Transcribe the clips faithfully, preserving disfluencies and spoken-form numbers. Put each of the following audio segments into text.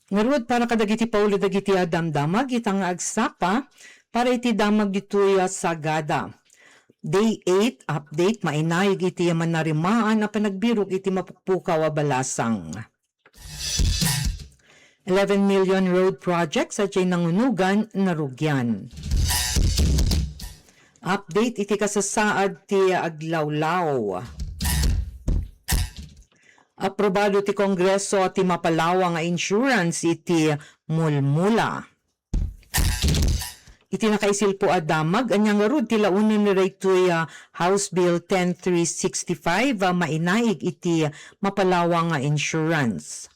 Ngarud, para kadagiti paulo dagiti a damdamag, ita nga agsapa para iti damag ditoy a Sagada. Day eight update, mainaig iti manarimaan a panagbirok iti mapukpukaw a balasang. Eleven million road project sadiay nangunugan, narugian. Update iti kasasaad ti aglawlaw. Aprobado ti Kongreso ti mapalawa nga insurance iti mulmula. Iti nakaisilpo a damag, ania ngarud ti laonen daytoy a House Bill ten three sixty-five a mainaig iti mapalawa nga insurance.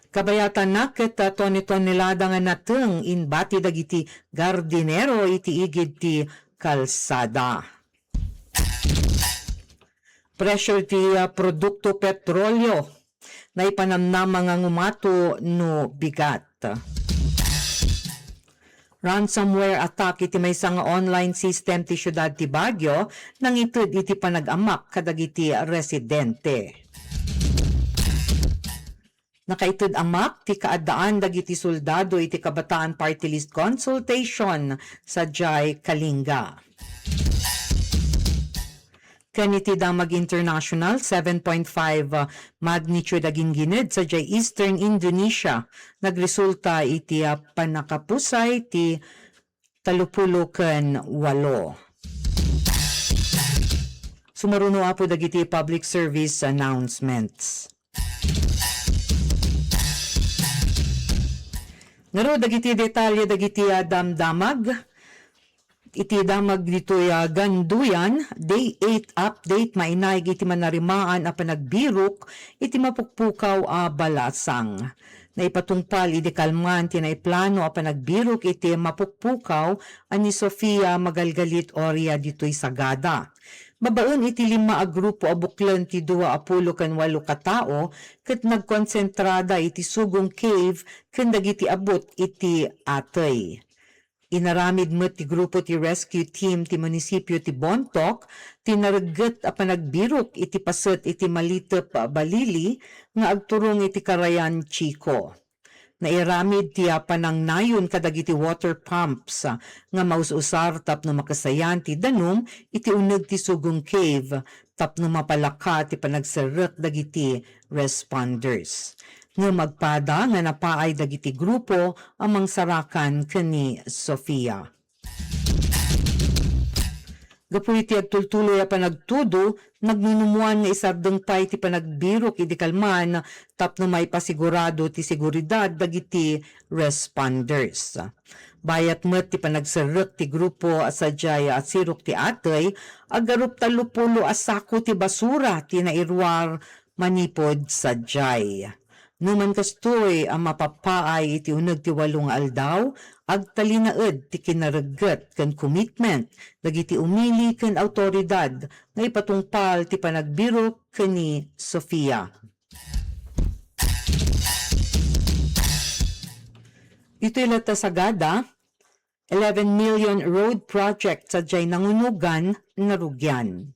Kabayatan na ket, ah, tone-tonelada nga nateng inbati dagiti gardinero iti igid ti kalsada. Presyo ti, ah, produkto petrolyo naipanamnama nga ngumato no bigat. Ransomware attack iti maysa nga online system ti siudad ti Baguio nangited iti panag-amak kadagiti residente. Nakaited a mak ti kaaddaan dagiti soldado iti Kabataan Party List consultation sadiay Kalinga. Ken iti damag international, seven point five magnitude a gingined sadiay Eastern Indonesia, nagresulta iti, ah, pannakapusay ti talupulo ken walo. Sumaruno, Apo, dagiti public service announcements. Ngarud, dagiti detalye dagiti a damdamag. Iti damag ditoy a Ganduyan, day eight update, mainaig iti manarimaan a panagbirok iti mapukpukaw a balasang. Naipatungpal idi kalman ti naiplano a panagbirok iti mapukpukaw a ni Sofia Magalgalit Oria ditoy Sagada. Babaen iti lima a grupo a buklen ti dua a pulo ken walo ka tao ket nagkonsentrada iti Sugong Cave ken dagiti abut iti atey. Inaramid met ti grupo ti rescue team ti munisipio ti Bontoc ti naregget a panagbirok iti paset iti malitep a balili nga agturong iti Karayan Chico. Nairamid ti, ah, panangnayon kadagiti water pumps, ah, nga maus-usar tapno makasayan ti danum iti uneg ti Sugong Cave tapno mapalaka ti panagserrek dagiti responders. Ngem agpada nga napaay dagiti grupo a mangsarakan ken ni Sofia. Gapu iti agtultuloy a panagtudo, nagnunumoan nga isardeng pay ti panagbirok idi kalman tapno maipasigurado ti seguridad dagiti responders. Bayat met ti panagserrek ti grupo a sadiay a sirok ti atey, agarup tallopulo a sako ti basura ti nairuar manipud sadiay. Numan kastoy a mapapaay iti uneg ti walo nga aldaw, agtalinaed ti kinaregget ken commitment dagiti umili ken awtoridad nga ipatungpal ti panagbirok ken ni Sofia. Itoy latta Sagada, eleven million road project sadiay nangunugan, narugian.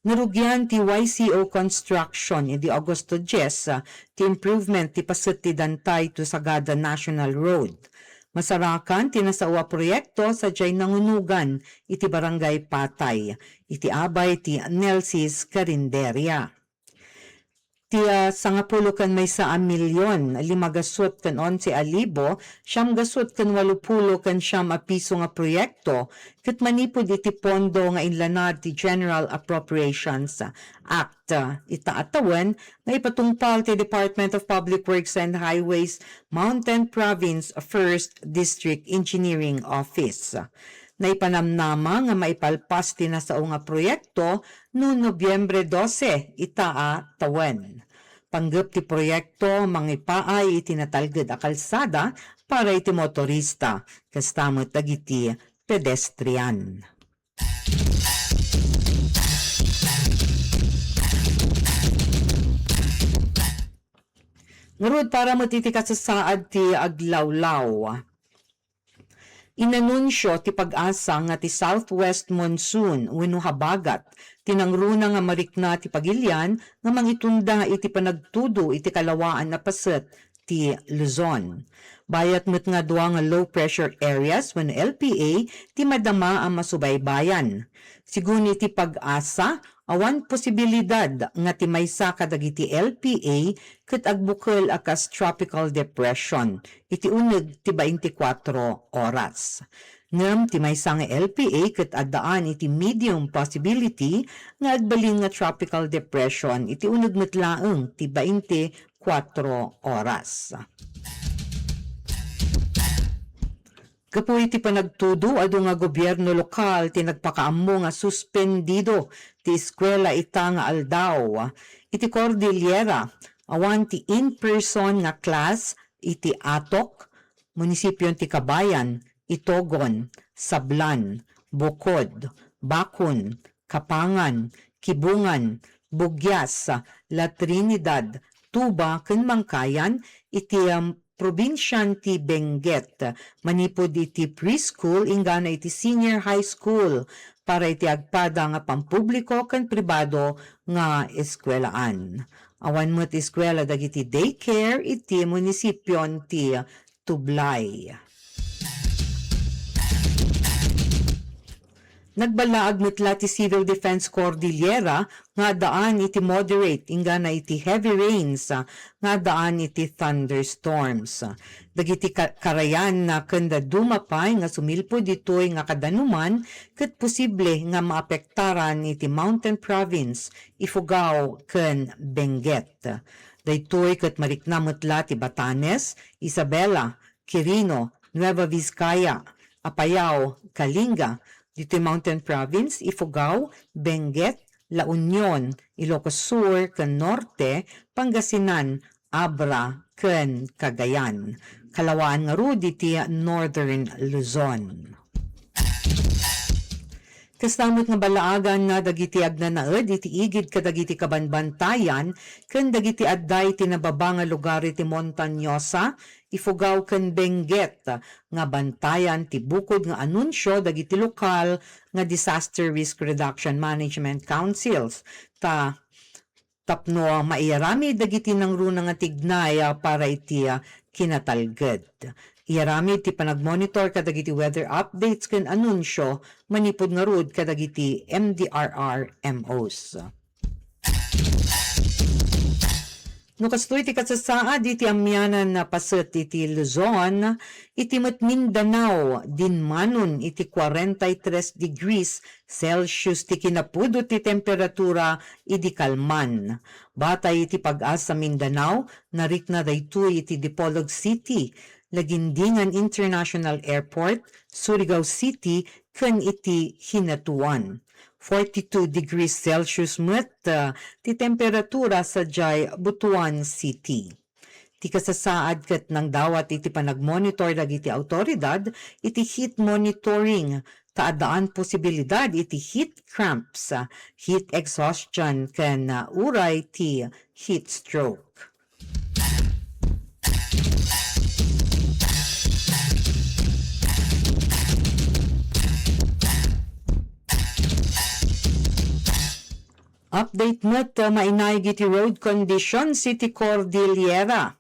Narugian ti Y C O Construction idi Agosto dies, ah, ti improvement ti paset ti Dantay to Sagada National Road. Masarakan ti nasao a proyekto sadiay nangunugan iti Barangay Patay, iti abay ti Nelsis Carinderia. Ti, ah, sangapulo ken maysa a milyon, lima gasut ken onse a libo, siam gasut ken walopulo ken siam a piso nga proyekto, ket manipud iti pondo nga inlanad ti General Appropriations Act, ah, ita a tawen, nga ipatungpal ti Department of Public Works and Highways, Mountain Province First District Engineering Office. Naipanamnama nga maipalpas ti nasao nga proyekto no Nobyembre dose ita a tawen. Panggep ti proyekto, mangipaay iti natalged a kalsada para iti motorista, kasta met dagiti pedestrian. Ngarud, para met iti kasasaad ti aglawlaw. Inanunsio ti PAGASA nga ti southwest monsoon wenno habagat ti nangruna nga marikna ti pagilian nga mangitunda iti panagtudo iti kalawaan a paset ti Luzon. Bayat met nga dua nga low pressure areas wenno L P A ti madama a masubaybayan. Sigun iti PAGASA, awan posibilidad nga ti maysa kadagiti L P A ket agbukel a kas tropical depression iti uneg ti baintikwatro oras. Ngem ti maysa nga L P A ket addaan iti medium possibility nga agbalin nga tropical depression iti uneg met laeng ti baintikwatro oras. Gapu iti panagtudo, adu nga gobierno lokal ti nagpakaammo nga suspendido ti eskuela ita nga aldaw. Iti Cordillera, awan ti in-person nga class iti Atok, munisipion ti Kabayan, Itogon, Sablan, Bukod, Bakun, Kapangan, Kibungan, Bugias, La Trinidad, Tuba, ken Mangkayan iti, um, probinsian ti Benguet, manipud iti preschool inggana iti senior high school para iti agpada nga pampubliko ken pribado nga eskuelaan. Awan met eskuela dagiti daycare iti munisipion ti Tublay. Nagballaag met la ti Civil Defense Cordillera nga addaan iti moderate inggana iti heavy rains, ah, nga addaan iti thunderstorms. Dagiti ka-, karayan na ken dadduma pay nga sumilpo ditoy nga kadanuman ket posible nga maapektaran iti Mountain Province, Ifugao ken Benguet. Daytoy ket marikna met la ti Batanes, Isabela, Quirino, Nueva Vizcaya, Apayao, Kalinga, ditoy Mountain Province, Ifugao, Benguet, La Union, Ilocos Sur ken Norte, Pangasinan, Abra, ken Cagayan. Kalawaan ngarud iti Northern Luzon. Kasta met nga ballaagan nga dagiti agnanaed iti igid kadagiti kabanbantayan ken dagiti adda iti nababa nga lugar iti Montañosa, Ifugao ken Benguet nga bantayan ti bukod nga anunsio dagiti lokal nga Disaster Risk Reduction Management Councils ta tapno maiaramid dagiti nangruna nga tignay, ah, para iti, ah, kinatalged. Iaramid ti panagmonitor kadagiti weather updates ken anunsio manipud ngarud kadagiti M D R R M Os. No kastoy ti kasasaad iti amianan a paset iti Luzon, iti met Mindanao, dinmanon iti cuarenta y tres degrees Celsius ti kinapudot ti temperatura idi kalman. Batay iti PAGASA Mindanao, narikna daytoy iti Dipolog City, Laguindingan International Airport, Surigao City, ken iti Hinatuan. Forty-two degrees Celsius met, ah, ti temperatura sadiay Butuan City. Ti kasasaad ket nangdawat iti panagmonitor dagiti awtoridad iti heat monitoring ta addaan posibilidad iti heat cramps, heat exhaustion, ken, ah, uray ti heat stroke. Update met, uh, mainaig iti road conditions iti Cordillera.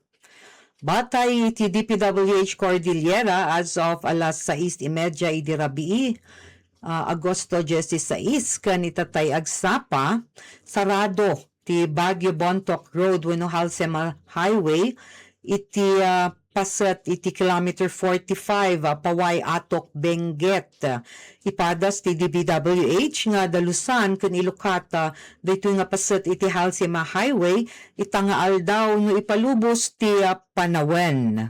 Batay iti D P W H Cordillera, as of alas sais y media idi rabii, uh, Agosto dieciséis, ken itatay agsapa, sarado ti Baguio Bontoc Road wenno Halsema Highway iti, uh, paset iti kilometer forty-five, ah, Paway Atok, Benguet. Ipadas ti D P W H nga dalusan ken ilukat, ah, daytoy nga paset iti Halsema Highway ita nga aldaw no ipalubos ti, ah, panawen.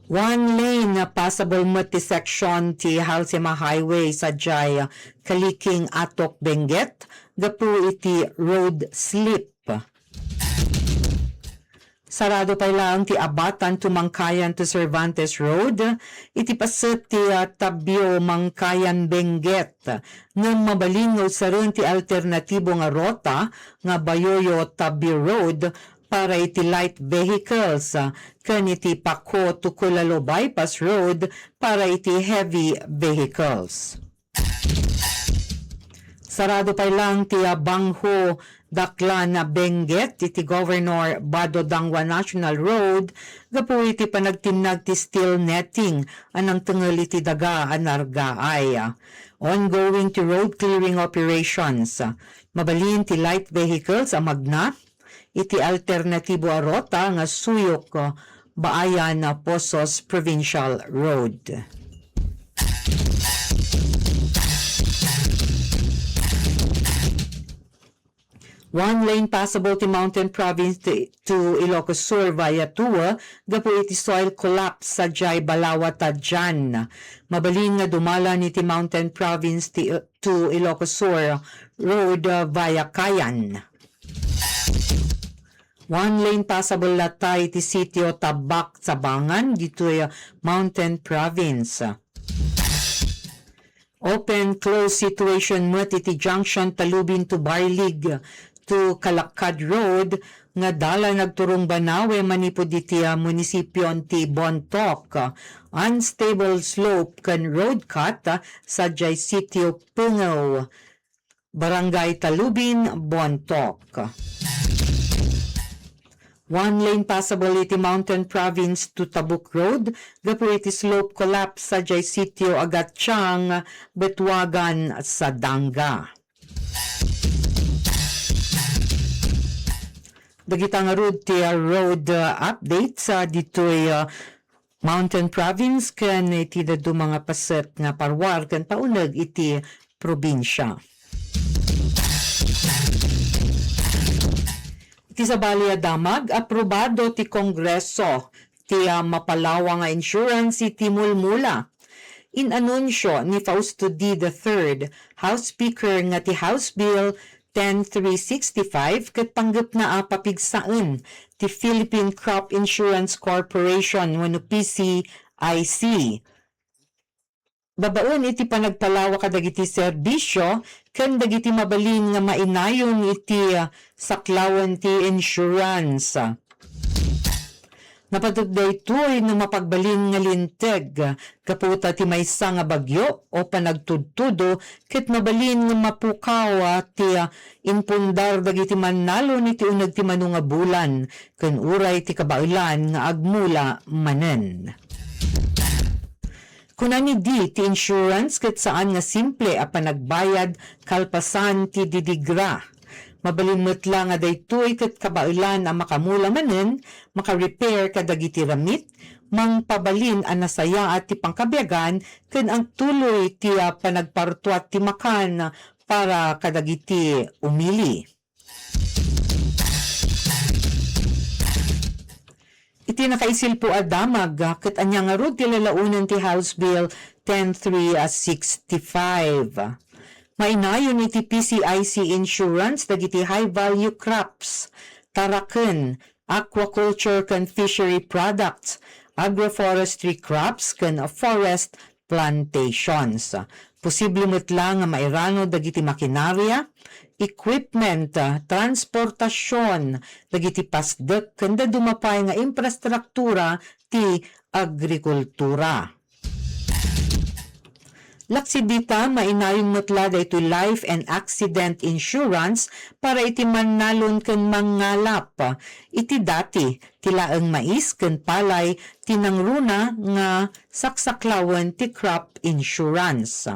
One lane, ah, passable met ti section ti Halsema Highway sadiay, ah, Kaliking, Atok, Benguet gapu iti road slip. Sarado pay laeng ti Abatan to Mangkayan to Cervantes Road iti paset ti, ah, Tabio, Mangkayan, Benguet. Ngem mabalin nga usaren ti alternatibo nga rota nga Bayoyo, Tabio Road para iti light vehicles, ah, ken iti Paco to Culalo Bypass Road para iti heavy vehicles. Sarado pay lang ti, ah, bangho Daklan a Benguet iti Governor Bato Dangua National Road gapu iti panagtinnag ti steel netting a nangtengel iti daga a nargaay. Ongoing ti road clearing operations. Mabalin ti light vehicles a magna iti alternatibo a ruta nga suyok, uh, Baayan, uh, Pozos Provincial Road. One lane passable ti Mountain Province to, to Ilocos Sur via Tua gapu iti soil collapse sadiay Balawa, Tadian. Mabalin nga dumalan iti Mountain Province ti, to Ilocos Sur Road, uh, via Kayan. One lane passable latta iti sitio Tabak, Sabangan, ditoy Mountain Province. Open close situation met iti junction Talubin to Barlig to Kalakad Road nga dalan agturong Banawe manipud iti, ah, munisipion ti Bontoc. Unstable slope ken road cut, ah, sadiay sitio Pungaw. Barangay Talubin, Bontoc. One lane passable iti Mountain Province to Tabuk Road gapu iti slope collapse sadiay sitio Agatiang, Betuagan, Sadanga. Dagita ngarud ti, ah, road, ah, updates, ah, ditoy, ah, Mountain Province ken iti dadduma nga paset nga parwar ken pauneg iti probinsia. Iti sabali a damag, aprobado ti Kongreso ti, ah, mapalawa nga insurance iti mulmula. In-anunsio ni Fausto D the third, House Speaker, nga ti House Bill ten three sixty-five ket panggepna a papigsaen ti Philippine Crop Insurance Corporation wenno P C I C. Babaen iti panagpalawa kadagiti serbisio ken dagiti mabalin nga mainayon iti, ah, saklawen ti insurance. Napatot daytoy no mapagbalin nga linteg gapu ta ti maysa nga bagyo o panagtudtudo ket mabalin nga mapukaw ti impundar dagiti mannalon iti uneg ti mano nga bulan ken uray ti kabaelan nga agmula manen. Kuna ni Dee, ti insurance ket saan nga simple a panagbayad kalpasan ti didigra. Mabalin met la nga daytoy ket kabaelan a makamula manen, maka-repair kadagiti ramit, mangpabalin a nasayaat ti pangkabiagan, ken agtuloy ti, ah, panagpartuat ti makan para kadagiti umili. Iti nakaisilpo a damag, ket ania ngarud ti lalaonen ti House Bill ten three sixty-five? Mainayon iti P C I C insurance dagiti high-value crops, taraken, aquaculture ken fishery products, agroforestry crops, ken forest plantations. Posible met la nga mairano dagiti makinarya, equipment, transportasion, dagiti pasdek, ken dadduma pay nga infrastruktura ti agrikultura. Laksid dita, mainayon met la daytoy life and accident insurance para iti mannalon ken mangngalap. Iti dati, ti laeng mais ken palay ti nangruna nga saksaklawen ti crop insurance.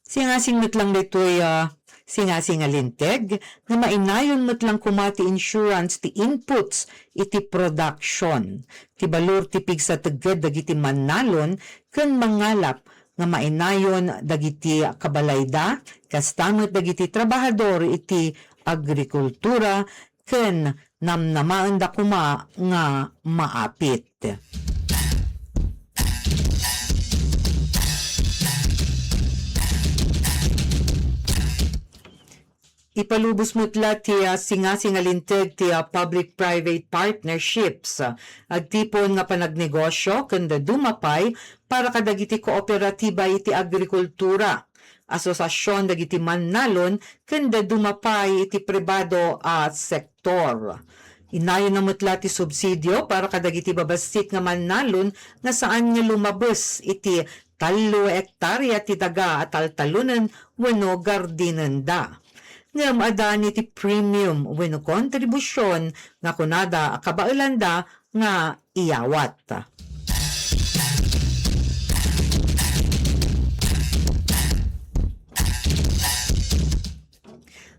Singasing met lang daytoy, ah, singasing a linteg nga mainayon met lang koma ti insurance ti inputs iti production. Ti balor ti pigsategged dagiti mannalon ken mangngalap nga mainayon dagiti kabalayda, kasta met dagiti trabahador iti agrikultura ken namnamaenda koma nga maapit. Ipalubos met la ti, ah, singasing a linteg ti, ah, public-private partnerships, ah, agtipon nga panagnegosyo ken dadduma pay para kadagiti kooperatiba iti agrikultura. asosasion dagiti mannalon ken dadduma pay iti pribado a sektor. Innayon met la ti subsidio para kadagiti babassit nga mannalon nga saan nga lumabes iti tallo a hektarya ti daga a taltalonen wenno gardinenda. Ngem adda iti premium wenno kontribusion nga kunada a kabaelanda nga iyawat.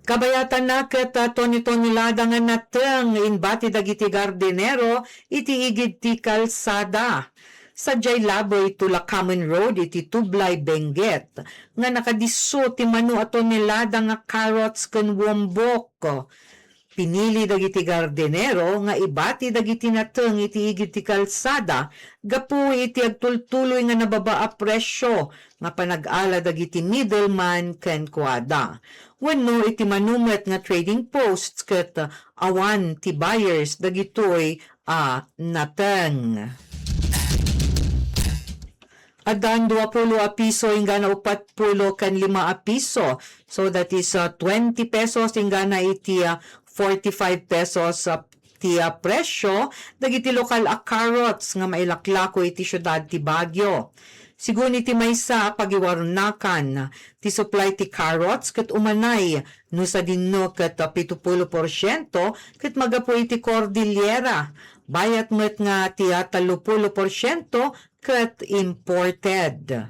Kabayatanna ket, ah, toni-tonelada nga nateng inbati dagiti gardinero iti igid ti kalsada. Sadiay labi iti Tulacamen Road iti Tublay, Benguet, nga nakadisso ti mano a tonelada nga carrots ken wombok. Pinili dagiti gardinero nga ibati dagiti nateng iti igid ti kalsada gapu iti agtultuloy nga nababa a presyo nga panag-ala dagiti middleman kenkuada wenno iti mano met nga trading posts ket awan ti buyers dagitoy a nateng. Addan duapulo a piso inggana upatpulo ken lima a piso. So that is, uh, twenty pesos inggana iti, uh, forty-five pesos, uh, ti, uh, presyo dagiti lokal a carrots nga mailaklako iti siudad ti Baguio. Sigun iti maysa a pagiwarnakan, ti supply ti carrots ket umanay no sadino ket, uh, pitupulo porsiento ket magapu iti Cordillera. Bayat met nga ti, uh, tallopulo porsiento ket imported.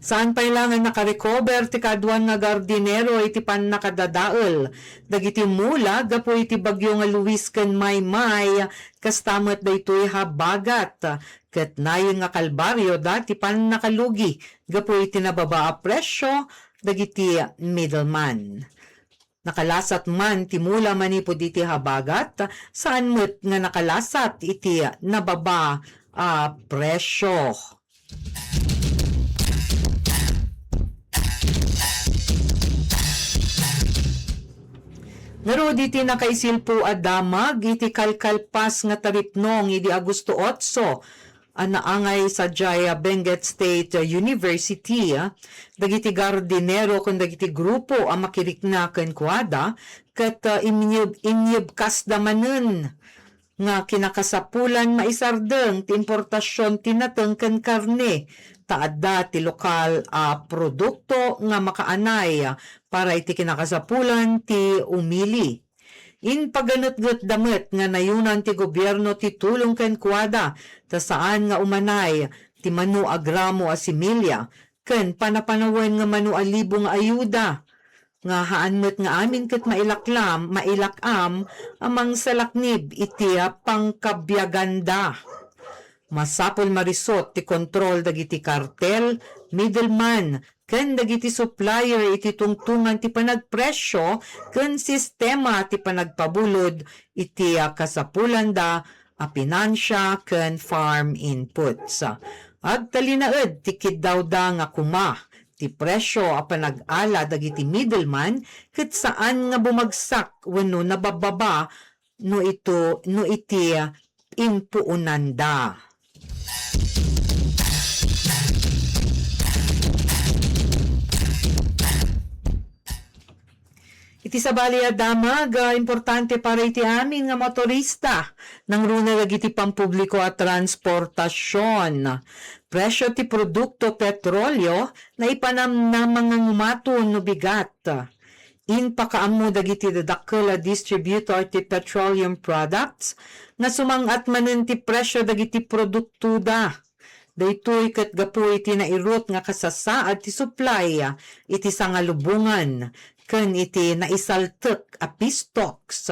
Saan pay la nga nakarecover ti kaaduan nga gardinero iti pannakadadael dagiti mula gapu iti bagyo nga Luis ken Maymay, kasta met daytoy Habagat, ket nayon nga kalbarioda ti pannakalugi gapu iti nababa a presyo dagiti middleman. Nakalasat man ti mula manipud iti Habagat, saan met nga nakalasat iti nababa a presyo. Ngarud iti nakaisilpo a damag iti kalkalpas nga taripnong idi Agosto otso, a naangay sadiay Benguet State University, dagiti gardinero ken dagiti grupo a makirikna kenkuada ket, ah, inyeb-, inyebkasda manen nga kinakasapulan maisardeng ti importasion ti nateng ken karne, ta adda ti lokal a produkto nga makaanay para iti kinakasapulan ti umili. Impaganetgetda met nga nayunan ti gobierno ti tulong kenkuada ta saan nga umanay ti mano a gramo a similya ken panapanawen nga mano a libo nga ayuda nga haan met nga amin ket mailaklam, mailak-am a mangsalaknib iti pangkabiaganda. Masapul marisut ti kontrol dagiti kartel, middleman, ken dagiti supplier iti tungtungan ti panagpresyo ken sistema ti panagpabulod iti, ah, kasapulanda a pinansia ken farm inputs. Agtalinaed ti kiddawda nga kuma ti presyo a panag-ala dagiti middleman ket saan nga bumagsak wenno nabababa no ito, no iti impuonanda. Iti sabali a damag, ah, importante para iti amin nga motorista, nangruna dagiti pampubliko a transportasion. Presyo ti produkto petrolio, naipanamnama nga ngumaton no bigat. Impakaammo dagiti dadakkel a distributor ti petroleum products nga sumang-at manen ti presyo dagiti produktoda. Daytoy ket gapu iti nairut nga kasasaad ti supply iti sangalubongan ken iti naisaltek a peace talks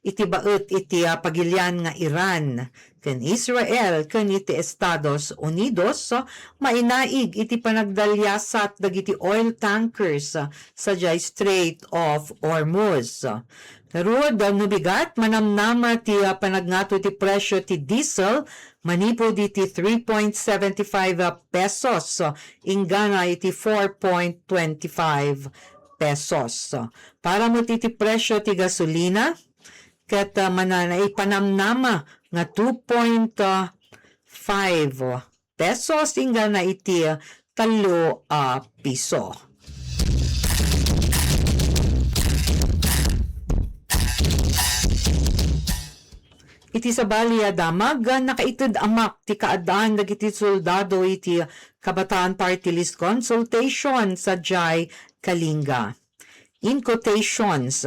iti baet iti, ah, pagilian nga Iran ken Israel ken iti Estados Unidos, mainaig iti panagdaliasat dagiti oil tankers sadiay Strait of Hormuz. Ngarud, no bigat, manamnama ti, ah, panagngato ti presyo ti diesel manipud iti three point seventy five pesos, inggana iti four point twenty five pesos. Para met iti presyo ti gasolina, ket, ah, mana-, naipanamnama nga two point five pesos, inggana iti tallo a piso. Iti sabali a damag, nakaited a mak ti kaadaan dagiti soldado iti Kabataan Party List Consultation sadiay Kalinga. In quotations,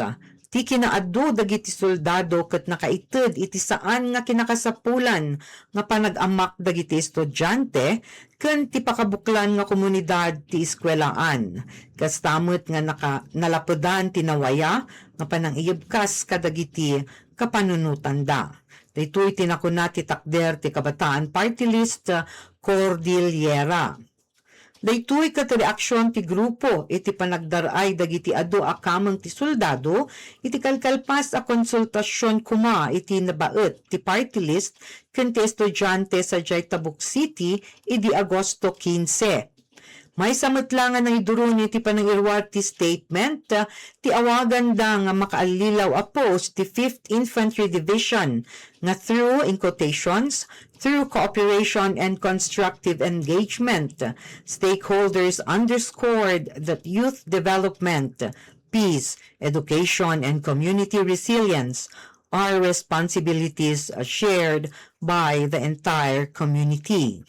ti kinaadu dagiti soldado ket nakaited iti saan nga kinakasapulan nga panag-amak dagiti estudiante ken ti pakabuklan nga komunidad ti eskuelaan. Kasta met nga naka-, nalapedan ti nawaya nga panangiyebkas kadagiti kapanunotanda. Daytoy ti nakuna ti takder ti Kabataan Party List, Cordillera. Daytoy ket reaksion ti grupo iti panagdar-ay dagiti adu a kameng ti soldado iti kalkalpas a konsultasion koma iti nabaet ti party list ken ti estudiante sadiay Tabuk City idi Agosto kinse. Maysa met la nga nangiduron iti panangiruar ti statement, ti awaganda nga makaallilaw a post ti Fifth Infantry Division nga through, in quotations, through cooperation and constructive engagement, stakeholders underscored that youth development, peace, education, and community resilience are responsibilities shared by the entire community.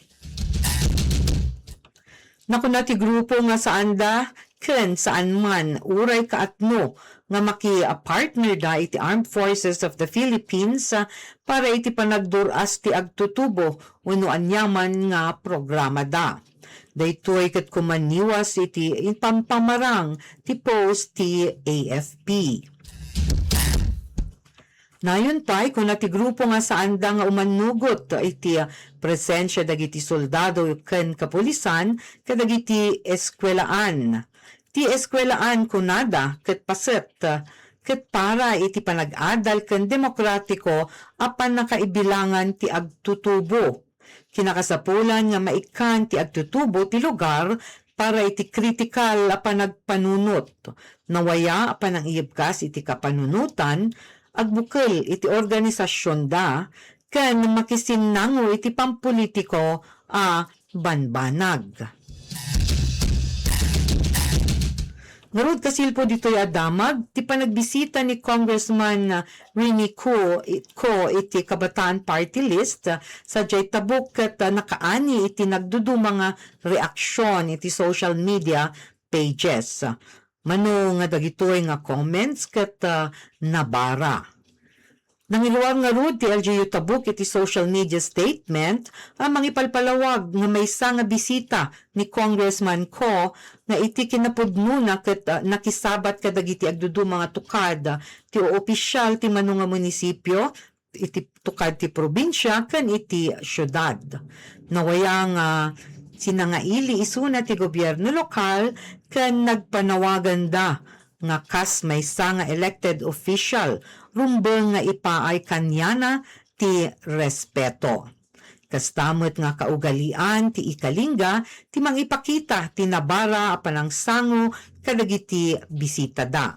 Nakuna ti grupo nga saanda ken saan man uray kaatno nga makipartnerda iti Armed Forces of the Philippines, ah, para iti panagdur-as ti agtutubo wenno aniaman nga programada. Daytoy ket kumaniwas iti ipampamarang ti post ti A F P. Nayon pay, kuna ti grupo nga saanda nga umanugot iti presensia dagiti soldado ken kapulisan kadagiti eskuelaan. Ti eskuelaan, kunada, ket paset, ket para iti panag-adal ken demokratiko a pannakaibilangan ti agtutubo. Kinakasapulan nga maikkan ti agtutubo ti lugar para iti kritikal a panagpanunot. Nawaya a panangiyebkas iti kapanunotan, agbukel iti organisasionda, ken makisinnango iti pampolitiko a banbanag. Ngarud, kasilpo ditoy a damag, ti panagbisita ni Congressman Rene Co, Co iti Kabataan Party List, sadiay Tabuk ket nakaani iti nagduduma nga reaksion iti social media pages. Mano nga dagitoy nga comments ket, ah, nabara. Nangiruar ngarud ti L G U Tabuk iti social media statement a mangipalpalawag nga maysa nga bisita ni Congressman Co nga iti kinapudnona ket, ah, nakisabat kadagiti agduduma nga tukad, ah, ti oopisial ti mano nga munisipio iti tukad ti probinsia ken iti siudad. Nawaya nga sinangaili isuna ti gobierno lokal ken nagpanawaganda nga kas maysa nga elected official, rumbeng nga ipaay kaniana ti respeto. Kasta met nga kaugalian ti Ikalinga ti mangipakita ti nabara a panangsango kadagiti bisitada.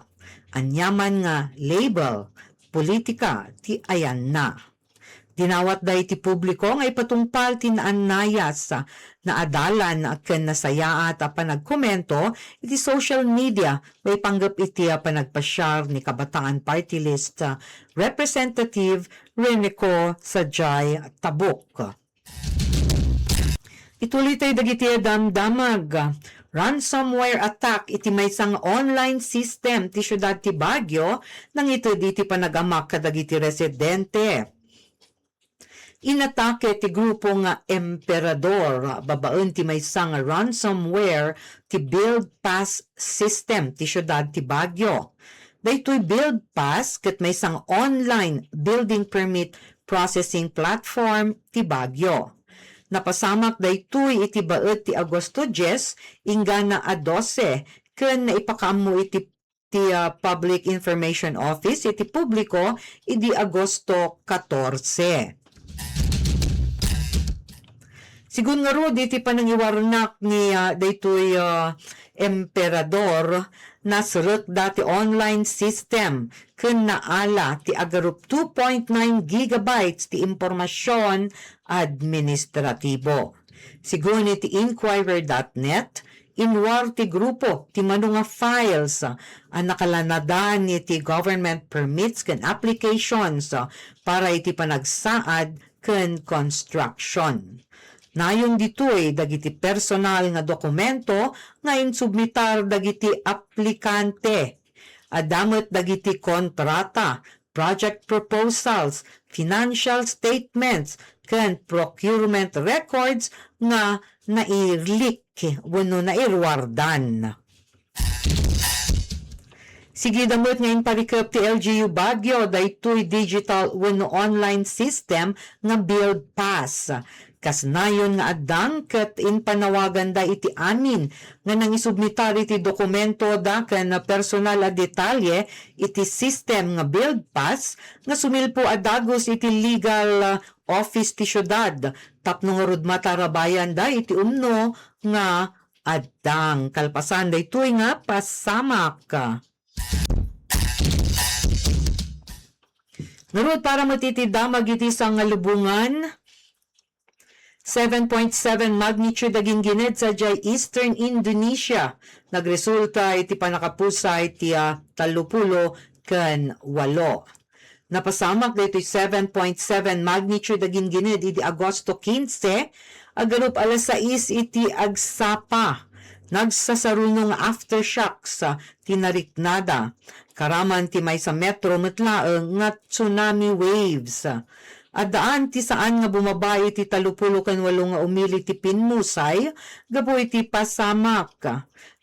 Aniaman nga label, politika ti ayanna. Dinawatda iti publiko nga ipatungpal ti naannayas, naadalan ken nasayaat a panagkomento iti social media maipanggep iti panagpasiar ni Kabataan Party List Representative Rene Co sadiay Tabuk. Itulitay dagiti damdamag. Ransomware attack iti maysa nga online system ti siudad ti Baguio nangited iti panagamak kadagiti residente. Inatake ti grupo nga Emperador babaen ti maysa nga ransomware ti Build Pass system ti siudad ti Baguio. Daytoy Build Pass ket maysa nga online building permit processing platform ti Baguio. Napasamak daytoy iti baet ti Agosto dies inggana a dose ken naipakaammo iti ti, ah, Public Information Office iti publiko idi Agosto katorse. Sigun ngarud iti panangiwarnak ni, ah, daytoy, ah, Emperador, nasrekda ti online system ken naala ti agarup two point nine gigabytes ti impormasion administratibo. Sigun iti Inquirer dot net, inruar ti grupo ti mano nga files a nakalanadan iti government permits ken applications para iti panagsaad ken construction. Nayon ditoy dagiti personal nga dokumento nga insubmitar dagiti aplikante. Adda met dagiti kontrata, project proposals, financial statements, ken procurement records nga nailik wenno nairuardan. Sigida met nga imparikep ti L G U Baguio daytoy digital wenno online system nga Build Pass. Kas nayon nga addang ket impanawaganda iti amin nga nangisubmitar iti dokumentoda ken personal a detalye iti sistem nga Build Pass nga sumilpo a dagus iti legal office ti siudad tapno ngarud matarabayanda iti umno nga addang. Kalpasan daytoy nga pasamak. Ngarud, para met iti damag iti sangalubongan, seven point seven magnitude a gingined sadiay Eastern Indonesia. Nagresulta iti pannakapusay ti, ah, tallopulo ken walo. Napasamak daytoy seven point seven magnitude a gingined idi Agosto kinse, agarup alas sais iti agsapa. Nagsasaruno nga aftershocks, ah, ti nariknada. Karaman ti maysa metro met laeng nga tsunami waves. Addaan ti saan nga bumabai iti tallopulo ken walo nga umili ti pinmusay gapu iti pasamak.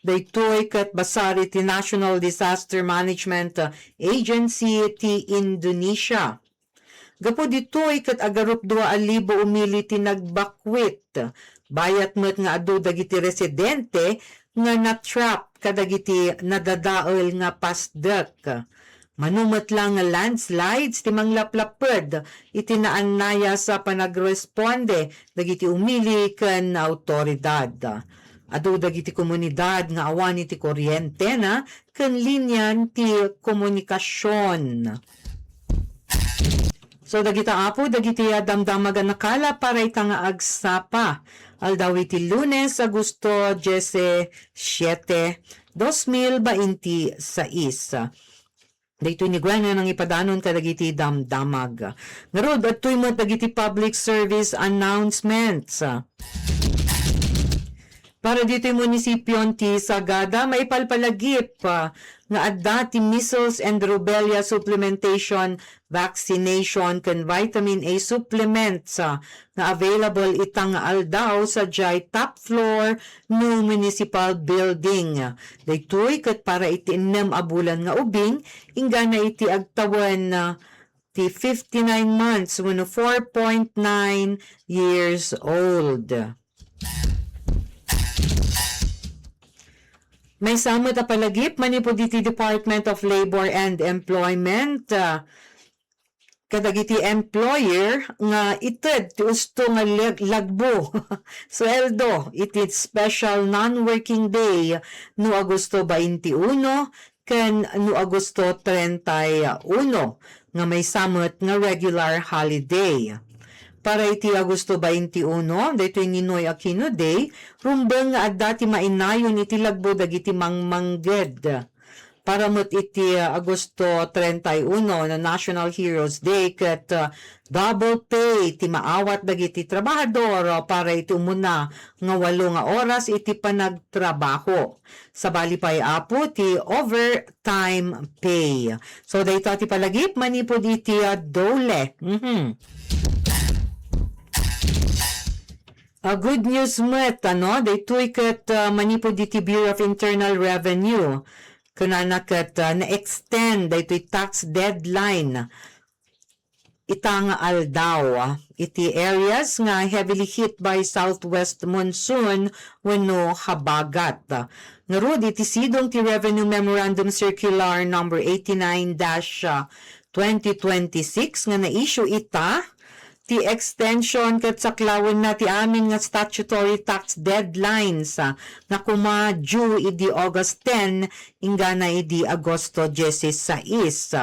Daytoy ket basar iti National Disaster Management Agency ti Indonesia. Gapu ditoy ket agarup dua a libo umili ti nagbakwit. Bayat met nga adu dagiti residente nga na-trap kadagiti nadadael nga pasdek. Mano met la nga landslides ti manglaplapped iti naannayas a panagresponde dagiti umili ken awtoridad. Adu dagiti komunidad nga awan iti kuryentena ken linian ti komunikasion. So, dagita, Apo, dagiti, ah, damdamag a nakala para ita nga agsapa. Aldaw iti Lunes, Agosto diecisiete, dos mil veintiseis. Daytoy ni Gwen nga nangipadanon kadagiti damdamag. Ngarud, adtoy met dagiti public service announcements. Para ditoy munisipion ti Sagada, maipalpalagip, ah, nga adda ti measles and rubella supplementation vaccination ken vitamin A supplements, ah, nga available ita nga aldaw sadiay top floor no municipal building. Daytoy ket para iti ennem a bulan nga ubing, inggana iti agtawen, ah, ti fifty-nine months wenno four point nine years old. Maysa met a palagip manipud iti Department of Labor and Employment, ah, kadagiti employer nga ited ti usto nga lag-, lagbo. Sueldo iti special non-working day no Agosto twenty-one ken no Agosto treinta y uno nga maysa met nga regular holiday. Para iti Agosto twenty-one, daytoy Ninoy Aquino Day, rumbeng nga adda ti mainayon iti lagbo dagiti mangmangged. Para met iti, uh, Agosto treinta y uno nga National Heroes Day ket, uh, double pay ti maawat dagiti trabahador, uh, para iti umuna nga walo nga oras iti panagtrabaho. Sabali pay, Apo, ti overtime pay. So, dayta ti palagip manipud iti, ah, DOLE. Mhm. Ah, good news met, ano? Daytoy ket, ah, manipud iti Bureau of Internal Revenue. Kunana ket, ah, na-extend daytoy tax deadline ita nga aldaw, ah, iti areas nga heavily hit by southwest monsoon wenno habagat. Ngarud, iti sidong ti Revenue Memorandum Circular Number eighty-nine dash twenty twenty-six nga na-issue ita, ti extension ket saklawenna ti amin nga statutory tax deadlines, ah, nga kuma due idi August ten inggana idi Agosto diesisais.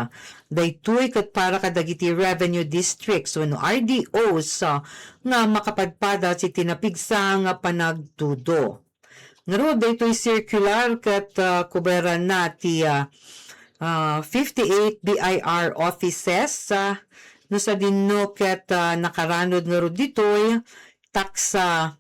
Daytoy ket para kadagiti revenue districts wenno R D Os, ah, nga makapadpadas iti napigsa nga panagtudo. Ngarud, daytoy circular ket, ah, kuberanna ti, ah, ah, fifty-eight B I R offices, ah, no sadinno ket, ah, nakaranud ngarud ditoy tax, ah,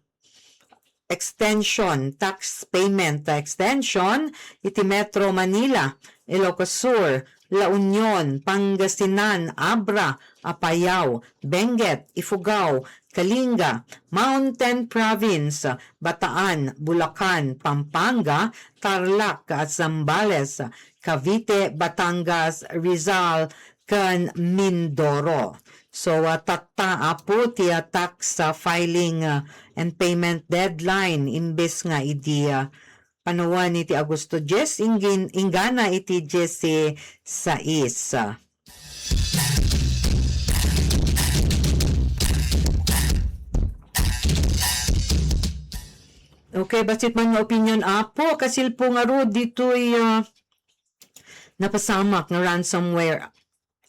extension, tax payment, ah, extension iti Metro Manila, Ilocos Sur, La Union, Pangasinan, Abra, Apayao, Benguet, Ifugao, Kalinga, Mountain Province, Bataan, Bulacan, Pampanga, Tarlac, Zambales, Cavite, Batangas, Rizal, ken Mindoro. So, ah, tatta, Apo, ti, ah, tax, ah, filing, ah, and payment deadline imbes nga idi, ah, panawen iti Agosto dies, inggin-, inggana iti diesisais. Okay, bassit man nga opinion, Apo, kasilpo ngarud ditoy, ah, napasamak nga ransomware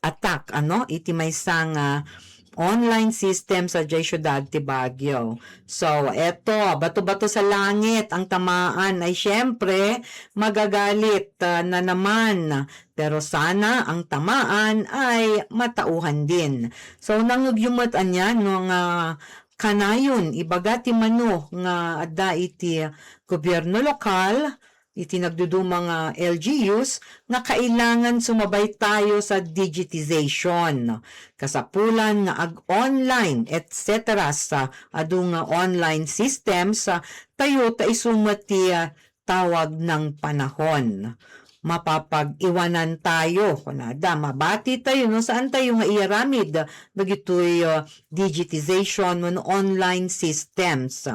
attack, ano, iti maysa nga online system sadiay siudad ti Baguio. So, eto, bato-bato sa langit ang tamaan ay siyempre magagalit, ah, na naman. Pero sana ang tamaan ay matauhan din. So, nangngegyo met ania, no, nga kanayon ibaga ti mano nga adda iti gobierno lokal, iti nagduduma nga L G Us nga kailangan sumabay tayo sa digitization. Kasapulan nga ag-online, et cetera sa adu nga online systems, ah, tayo ta isu met ti, ah, tawag ng panahon. Mapapag-iwanan tayo, kunada, mabati tayo, no, saan tayo nga iyaramid dagitoy, ah, digitization wenno online systems.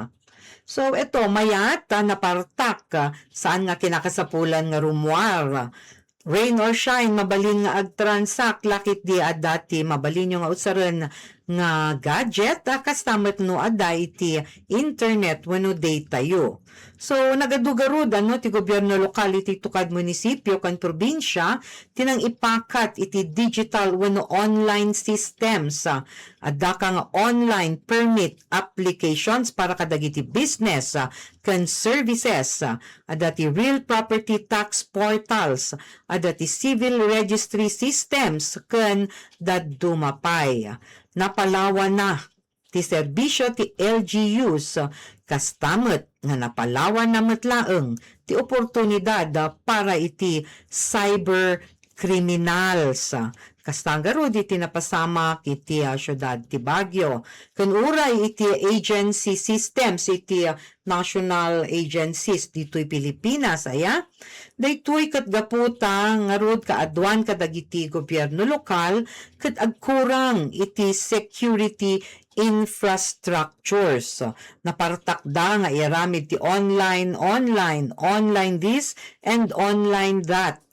So, eto, mayat, ah, napartak, ah, saan nga kinakasapulan nga rummuar. Rain or shine, mabalin nga agtransak, lakit di adda ti mabalinyo nga usaren nga gadget, ah, kasta met no adda iti internet wenno data yo. So, nagadugarud, ano, ti gobierno lokal iti tukad munisipyo ken probinsia ti nangipakat iti digital wenno online systems, ah, Adda ka nga online permit applications para kadagiti business, ah, ken services, ah, adda ti real property tax portals, adda ti civil registry systems, ken dadduma pay. Napalawanna ti serbisio ti L G Us, kasta met nga napalawanna met laeng ti oportunidad, ah, para iti cyber criminals. Kasta ngarud iti napasamak iti, ah, siudad ti Baguio. Ken uray iti agency systems iti, ah, national agencies ditoy Pilipinas, aya? Daytoy ket gapu ta ngarud kaaduan kadagiti gobierno lokal ket agkurang iti security infrastructures. Napartakda nga iaramid ti online, online, online this and online that.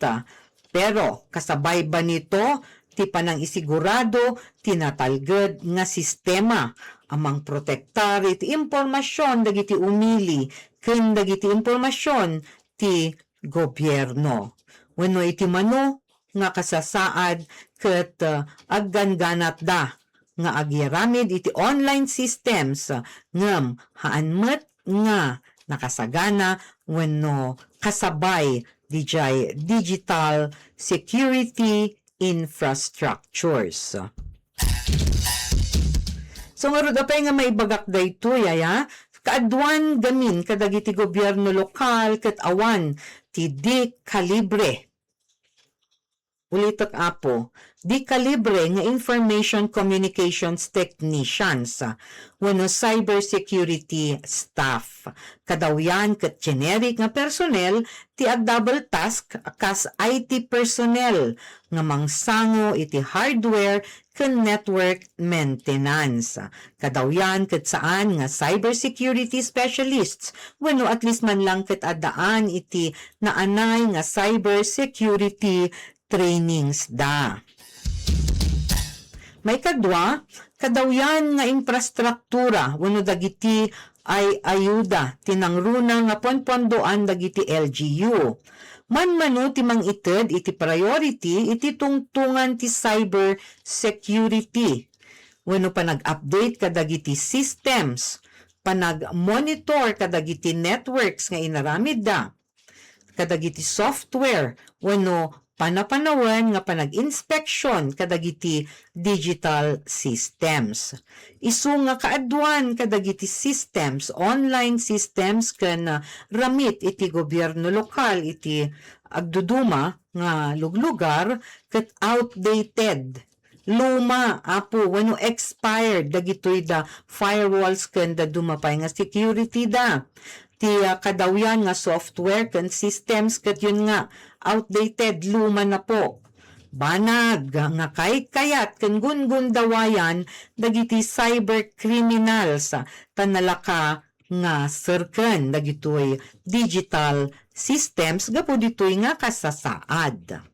Pero kasabay ba nito ti panangisigurado ti natalged nga sistema a mangprotektar iti impormasion dagiti umili ken dagiti impormasion ti gobierno? Wenno iti mano nga kasasaad ket, uh, agganganatda nga agiaramid iti online systems, ngem haan met nga nakasagana wenno kasabay didiay digital security infrastructures. So, ngarud, apay nga maibagak daytoy, aya? Kaaduan gamin kadagiti gobierno lokal ket awan ti di kalibre. Ulitek, Apo, di kalibre nga information communications technicians, ah, wenno cybersecurity staff. Kadawyan ket generic nga personnel ti ag-double task kas I T personnel nga mangsango iti hardware ken network maintenance. Kadawyan ket saan nga cybersecurity specialists wenno at least man lang ket addaan iti naanay nga cybersecurity trainings da. Maikadua, Kadawyan nga infrastruktura wenno dagiti ay-ayuda ti nangruna nga ponpondoan dagiti L G U. Manmano ti mangited iti priority iti tungtungan ti cyber security wenno panag-update kadagiti systems, panag-monitor kadagiti networks nga inaramidda, kadagiti software wenno panapanawen nga panag-inspeksyon kadagiti digital systems. Isu nga kaaduan kadagiti systems, online systems ken, ah, ramit iti gobierno lokal iti agduduma nga luglugar ket outdated, luma, apo, wenno expired dagitoy da firewalls ken dadduma pay nga security da. Ti, ah, kadawyan nga software ken systems ket yun nga outdated, luma na po. Banag nga kaykayat ken gungundawayan dagiti cyber criminals, ah, ta nalaka nga serken dagitoy digital systems gapu ditoy nga kasasaad.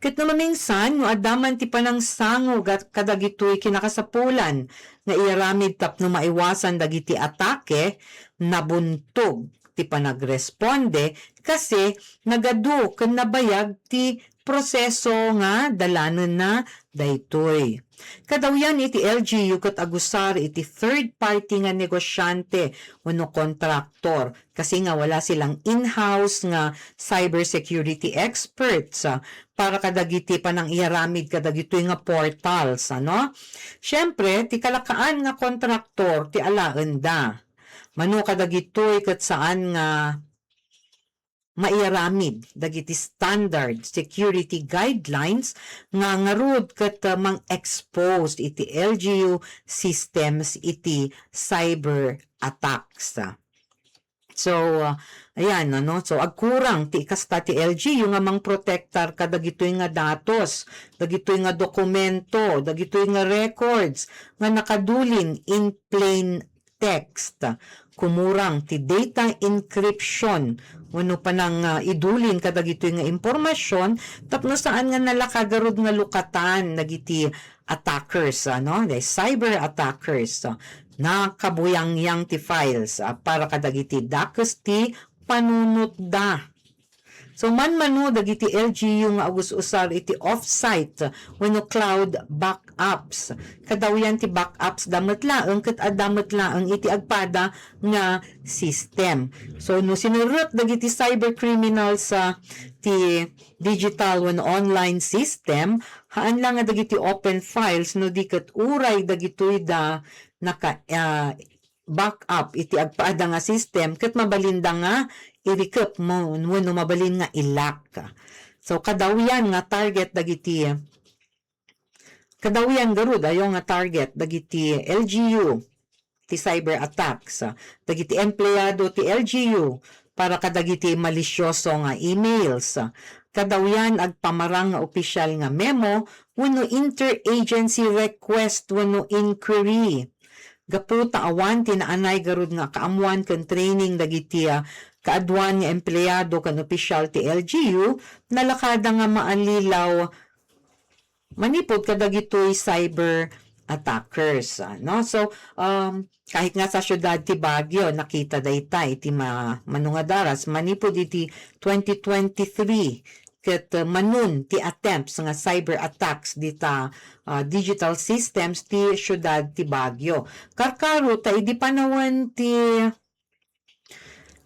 Ket no mamingsan, no adda man ti panangsango ga-, kadagitoy kinakasapulan nga iyaramid tapno maiwasan dagiti atake, nabuntog ti panagresponde, kasi nagadu ken nabayag ti proseso nga dalanenna daytoy. Kadawyan iti L G U ket agusar iti third party nga negosyante wenno kontraktor, kasi nga wala silang in-house nga cybersecurity experts, ah, para kadagiti panangiyaramid kadagitoy nga portals, ano? Siyempre, ti kalakaan nga kontraktor ti alaenda. Mano kadagitoy ket saan nga maiyaramid dagiti standard security guidelines nga ngarud ket, uh, mang-expose iti L G U systems iti cyber attacks. So, uh, ayan, ano? So, agkurang ti ikasta ti L G U nga mangprotektar kadagitoy nga datos, dagitoy nga dokumento, dagitoy nga records nga nakadulin in plain text. Kumurang ti data encryption wenno panang, ah, idulin kadagitoy nga impormasyon tapno saan nga nalaka garud nga lukatan dagiti attackers, ano, the cyber attackers. So, nakabuyangyang ti files, ah, para kadagiti dakes ti panunotda. So, manmano dagiti L G U nga agus-usar iti off-site wenno cloud backups. Kadawyan ti backups da met laeng ket adda met laeng iti agpada nga system. So, no sinerrek dagiti cyber criminals, ah, ti digital wenno online system, haan la nga dagiti open files no di ket uray dagitoy da naka, ah, backup iti agpada nga system ket mabalinda nga irikep mo wenno mabalin nga i-lock. So, kadawyan nga target dagiti, kadawyan garud ayo nga target dagiti L G U ti cyber attacks, dagiti empleado ti L G U para kadagiti malisyoso nga emails, kadawyan agpamarang nga opisyal nga memo wenno interagency request wenno inquiry. Gapu ta awan ti naanay garud nga kaammuan ken training dagiti, ah, kaaduan nga empleado ken opisyal ti L G U, nalakada nga maalilaw manipud kadagitoy cyber attackers, ah, no? So, um, kahit nga sa siudad ti Baguio, nakita dayta iti ma-, mano nga daras, manipud iti twenty twenty-three, ket, uh, manon ti attempts nga cyber attacks dita, uh, digital systems ti siudad ti Baguio. Karkaro ta idi panawen ti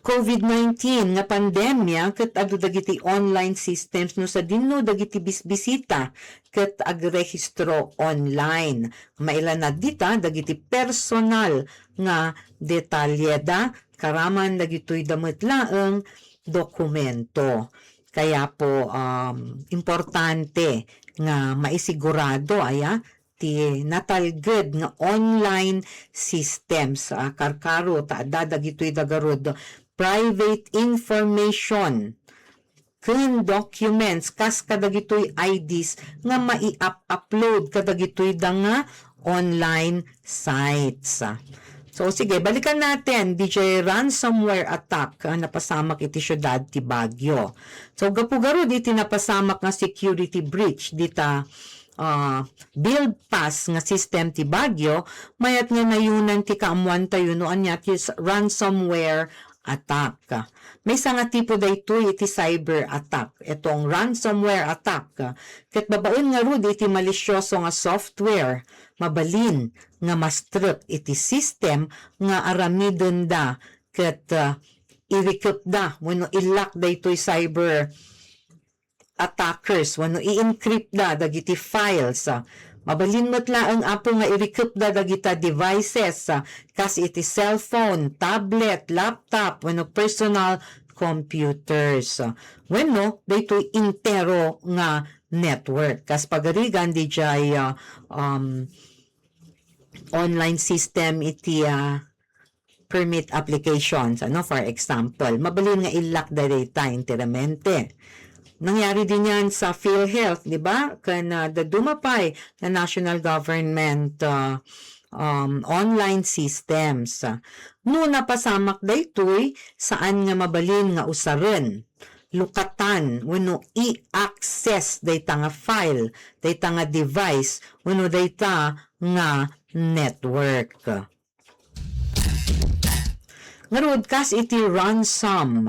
covid nineteen nga pandemia ket adu dagiti online systems no sadinno dagiti bisbisita ket agrehistro online. Mailanad dita dagiti personal nga detalyeda, karaman dagitoy da met laeng dokumento. Kaya po, um, importante nga maisigurado, aya, ti natalged nga online systems, ah, karkaro ta adda dagitoy da garud private information ken documents kas kadagitoy I Ds nga mai-up-upload kadagitoy da nga online sites. So, sige, balikan natin, D J, ransomware attack, ah, napasamak iti siudad ti Baguio. So, gapu garud iti napasamak nga security breach dita, ah, build pass nga system ti Baguio, mayat nga nayunan ti kaammuantayo no ania ti s-, ransomware attack. Maysa nga tipo daytoy iti cyber attack, etong ransomware attack, ket babaen ngarud iti malisyoso nga software, mabalin nga mastrek iti system nga aramidenda ket, ah, irikepda wenno illak daytoy cyber attackers wenno i-encryptda dagiti files. Ah, mabalin met laeng, Apo, nga irikepda dagita devices, ah, kas iti cellphone, tablet, laptop, wenno personal computers. Ah, wenno daytoy entero nga network. Kas pagarigan, D J, ah, um, online system iti, ah, permit applications, ano, for example, mabalin nga illak dayta enteramente. Nangyari din yan sa PhilHealth, di ba? Ken, ah, dadduma pay nga national government, ah, um, online systems. No napasamak daytoy, saan nga mabalin nga usaren, lukatan, wenno i-access dayta nga file, dayta nga device, wenno dayta nga network. Ngarud, kas iti ransom,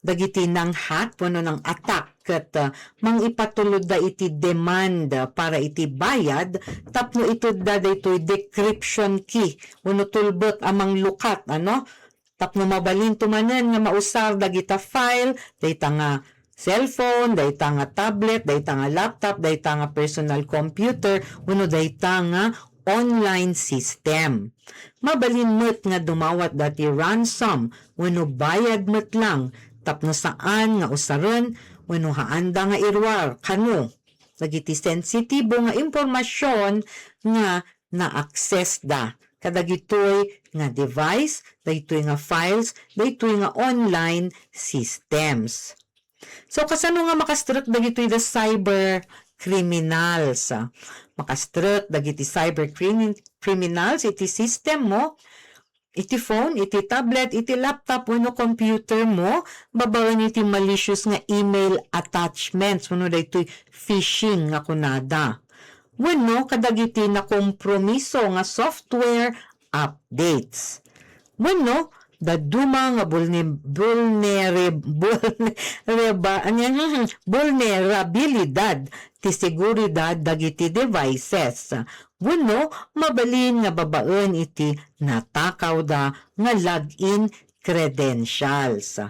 dagiti nanghack wenno nang-attack ket, ah, mangipatulodda iti demand para iti bayad tapno itedda daytoy decryption key wenno tulbek a manglukat, ano? Tapno mabalinto manen nga mausar dagita file, dayta nga cellphone, dayta nga tablet, dayta nga laptop, dayta nga personal computer, wenno dayta nga online system. Mabalin met nga dumawatda ti ransom wenno bayad met lang tapno saan nga usaren wenno haanda nga iruar kano dagiti sensitibo nga impormasyon nga na-access da kadagitoy nga device, daytoy nga files, daytoy nga online systems. So, kasano nga makastrek dagitoy da cyber criminals? Makastrek dagiti cyber crimi-, criminals iti system mo, iti phone, iti tablet, iti laptop wenno computer mo, babaen iti malicious nga email attachments wenno daytoy phishing nga kunada. Wenno kadagiti nakompromiso nga software updates. Wenno dadduma nga bulne-, bulnere-, bulnereba-, ania, hmm, hmm, bulnerabilidad ti seguridad dagiti devices. Wenno mabalin nga babaen iti natakawda nga login credentials.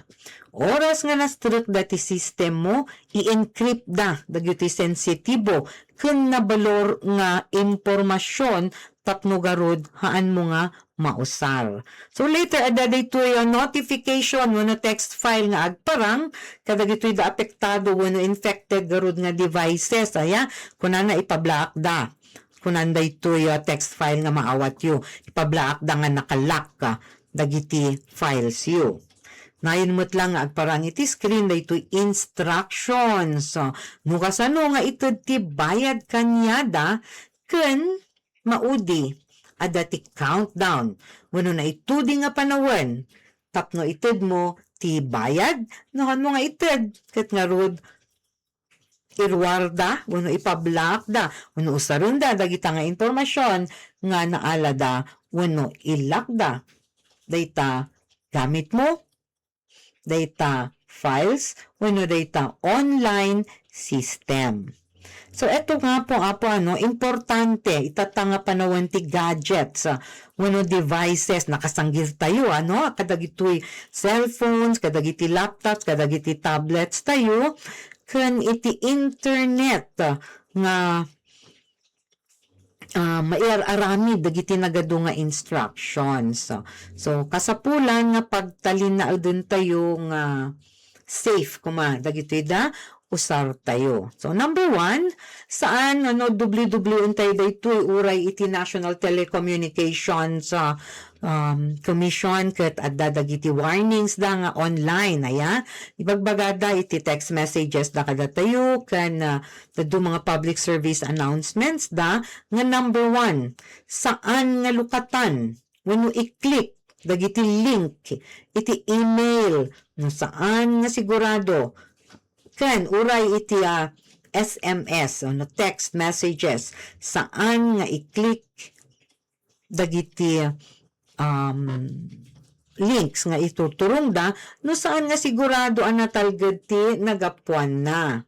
Oras nga nastrekda ti system mo, i-encryptda dagiti sensitibo ken nabalor nga impormasyon tapno garud haanmo nga mausar. So later, adda daytoy a notification wenno text file nga agparang kadagitoy da apektado wenno infected garud nga devices. Aya, kunana, ipablaakda. Kunan daytoy a text file nga maawatyo, ipablaakda nga naka-lock, ah, dagiti files yo. Nayon met lang nga agparang iti screen daytoy instructions. So, no kasano nga ited ti bayad kaniada, ken maudi, adda ti countdown wenno naitudi nga panawen tapno itedmo ti bayad. No haanmo nga ited, ket ngarud, iruarda wenno ipablaakda wenno usarenda dagita nga impormasyon nga naalada wenno illakda dayta gamitmo, dayta files, wenno dayta online system. So, eto nga po, Apo, ano, importante, itata nga panawen ti gadgets, ah, wenno devices, nakasanggiltayo, ano, kadagitoy cellphones, kadagiti laptops, kadagiti tablets tayo, ken iti internet, ah, nga, ah, maiar-aramid dagiti nagadu nga instructions. So, kasapulan nga pagtalinaedentayo nga safe koma dagitoy da usartayo. So, number one, saan nga no W W entayo daytoy uray iti National Telecommunications, ah, um, Commission ket adda dagiti warnings da nga online, aya. Ibagbagada iti text messages da kadatayo ken, ah, dadduma nga public service announcements da nga number one, saan nga lukatan wenno i-click dagiti link iti email no saan nga sigurado, ken uray iti, ah, S M S wenno text messages, saan nga i-click dagiti, um, links nga ituturongda no saan nga sigurado a natalged ti nagapuanna.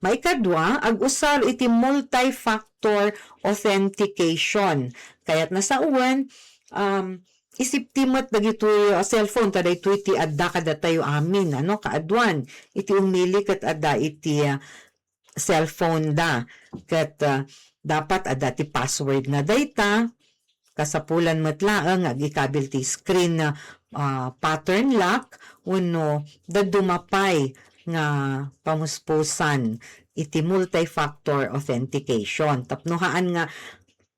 Maikadua, ag-usar iti multi-factor authentication. Kayatna sawen, um, i-safety met dagitoy, uh, cellphone, ta daytoy ti adda kadatayo amin, ano, kaaduan. Iti umili ket adda iti, uh, cellphone da. Ket, uh, dapat adda ti password na dayta. Kasapulan met laeng nga agikabil ti screen, ah, pattern lock wenno dadduma pay nga pamuspusan iti multi-factor authentication. Tapno haan nga,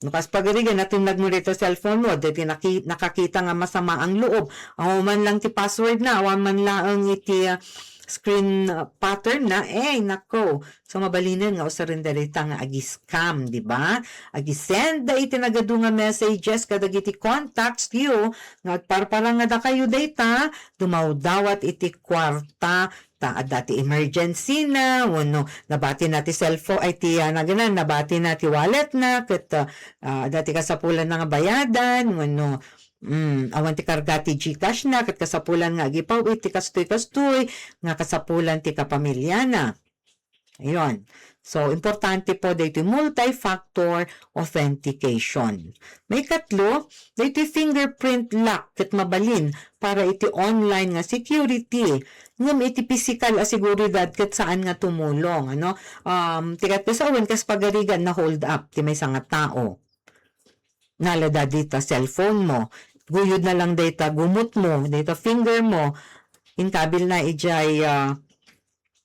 no kas pagarigan, natindagmo dita cellphone mo, deti naki-, nakakita nga masama ang loob. Awan man lang ti password na, awan man laeng iti, ah, screen, ah, pattern na, eh, nako. So, mabalinen nga usaren dayta nga agi-scam, di ba? Agi-send da iti nagadu nga messages kadagiti contacts yo nga agparparang nga dakayo dayta, dumawdawat iti kuarta, ta adda ti emergency na, wenno nabati na ti cellphone, ay ti, ah, naganan, nabati na ti wallet na, ket, ah, ah, adda ti kasapulan na nga bayadan, wenno, mm, awan ti karga ti GCash na, ket kasapulan nga agipaw-it ti kastoy-kastoy, nga kasapulan ti kapamiliana. Ayun. So, importante po daytoy multi-factor authentication. Maikatlo, daytoy fingerprint lock ket mabalin para iti online nga security. Ngem iti pisikal a seguridad ket saan nga tumulong, ano? Um, ti ket sawen kas pagarigan na-hold up ti maysa nga tao. Nalada dita cellphone mo. Guyod na lang dayta gumot mo, dayta finger mo. Inkabil na ijay, ah,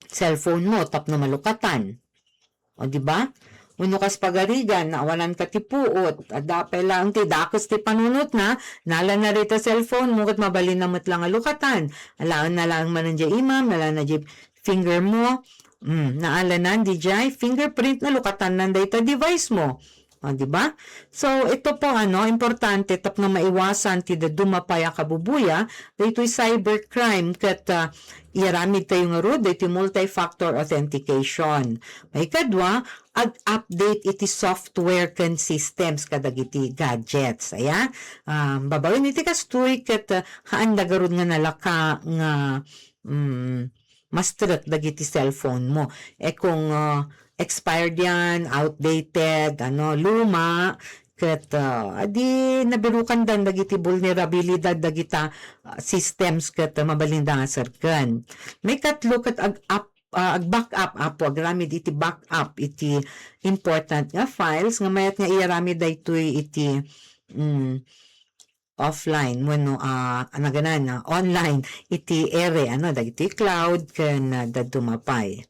cellphone mo tapno malukatan. O, di ba? Wenno kas pagarigan, naawanan ka ti puot, adda pay laeng ti dakes ti panunotna, nala na dita cellphone mo, ket mabalin na met lang a lukatan. Alaen na laeng manen jay imam, nala na jay finger mo. Mm, naalanan, di jay fingerprint, nalukatannan dayta device mo. O, di ba? So, ito po, ano, importante tapno maiwasan ti dadduma pay a kabubuya, daytoy cybercrime, ket, ah, iyaramid tayo ngarud, daytoy multi-factor authentication. Maikadua, ag-update iti software ken systems kadagiti gadgets. Aya, ah, babaen iti kastoy, ket, ah, haan da garud nga nalaka nga, mm, mastrek dagiti cellphone mo. E kung, ah, expired yan, outdated, ano, luma, ket, ah, adi nabirukandan dagiti vulnerabilidad dagita, ah, systems ket, ah, mabalinda nga serken. Maikatlo ket ag-, ap-, ah, ag-backup, apo, agramed iti backup, iti important nga files nga mayat nga iyaramid daytoy iti, mm, offline wenno, ah, naganan, ah, online iti ere, ano, dagiti cloud ken, ah, dadduma pay.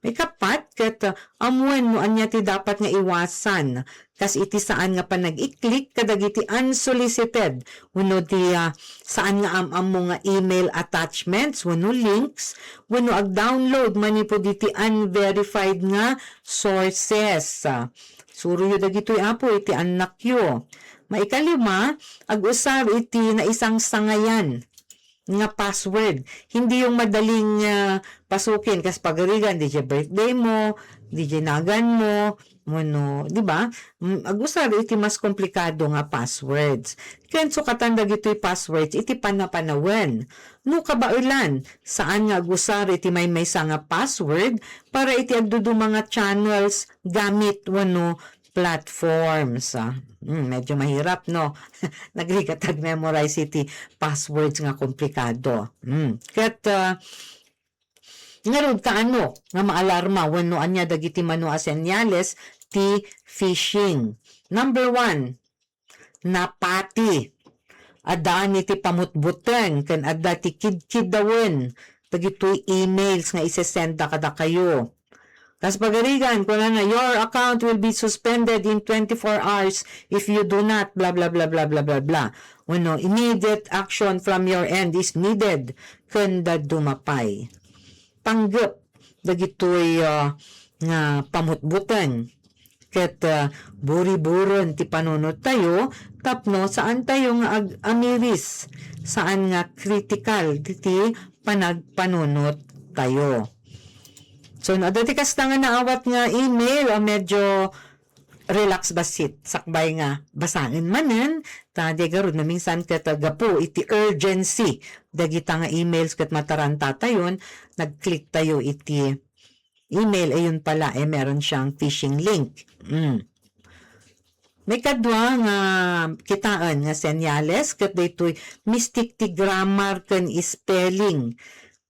Maikapat ket, ah, ammoen no ania ti dapat nga iwasan kas iti saan nga panag-i-click kadagiti unsolicited wenno ti, ah, saan nga am-ammo nga email attachments wenno links wenno ag-download manipud iti unverified nga sources. Ah, suroyo dagitoy, apo, iti annakyo. Maikalima, ag-usar iti naisangsangayan nga password. Hindi yung madaling, ah, pasukin, kas pagarigan, D J birthday mo, D J nagan mo, wenno, di ba? Mm, ag-usar iti mas komplikado nga passwords. Ken sukatan dagitoy passwords iti panapanawen. No kabaelan, saan nga ag-usar iti maymaysa nga password para iti agduduma nga channels, gamit wenno platforms. Ah, mm, medyo mahirap, no? Nagrigat ag-memorize iti passwords nga komplikado. Mm. Ket, ah, ngarud, kaano nga maalarma wenno ania dagiti mano a senyales ti phishing? Number one, napati. Addaan iti pamutbuteng ken adda ti kidkiddawen dagitoy emails nga isesenda kadakayo. Kas pagarigan, kunana, "Your account will be suspended in twenty-four hours if you do not blah, blah, blah." Wenno, "Immediate action from your end is needed," ken dadduma pay. Panggep dagitoy, ah, nga pamutbuteng. ket, ah, buriburon ti panunottayo tapno saan tayo nga ag-amiris, saan nga kritikal ti panagpanunottayo. So, no adda ti kasta nga naawat nga email, o medyo relax bassit, sakbay nga basaen manen, ta di garud no minsan ket gapu iti urgency dagita nga emails ket matarantatayon, nag-click tayo iti email, ayun pala, eh, meron siyang phishing link. Mm. Maikadua nga kitaen nga senyales ket daytoy mistik ti grammar ken spelling.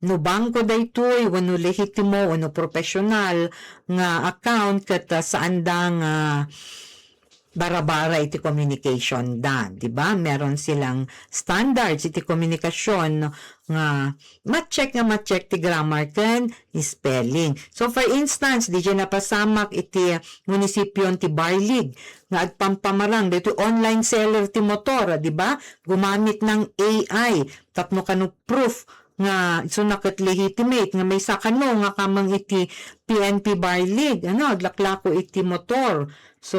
No bangko daytoy, wenno lehitimo, wenno professional nga account ket, ah, saanda nga barabara iti communication da, di ba? Meron silang standards iti komunikasyon nga ma-check nga ma-check ti grammar ken spelling. So, for instance, didiay napasamak iti munisipyon ti Barlig nga agpampamarang daytoy online seller ti motor, di ba? Gumamit ng A I tapno kano proof nga isuna ket legitimate nga maysa kano nga kameng iti P N P Barlig, ano, aglaklako iti motor. So,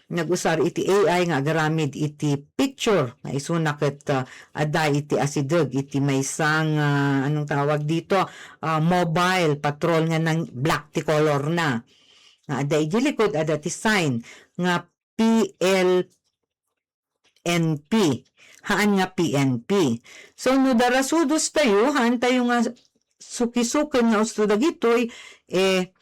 nag-usar iti A I nga agaramid iti picture nga isuna ket, ah, adda iti asideg iti maysa nga, anong tawag dito, ah, mobile patrol nga nang black ti color na. Nga adda iti likod, adda ti sign nga P L N P. Haan nga P N P. So, no darasudos tayo, haan tayo nga sukisuken nga usto dagitoy, eh,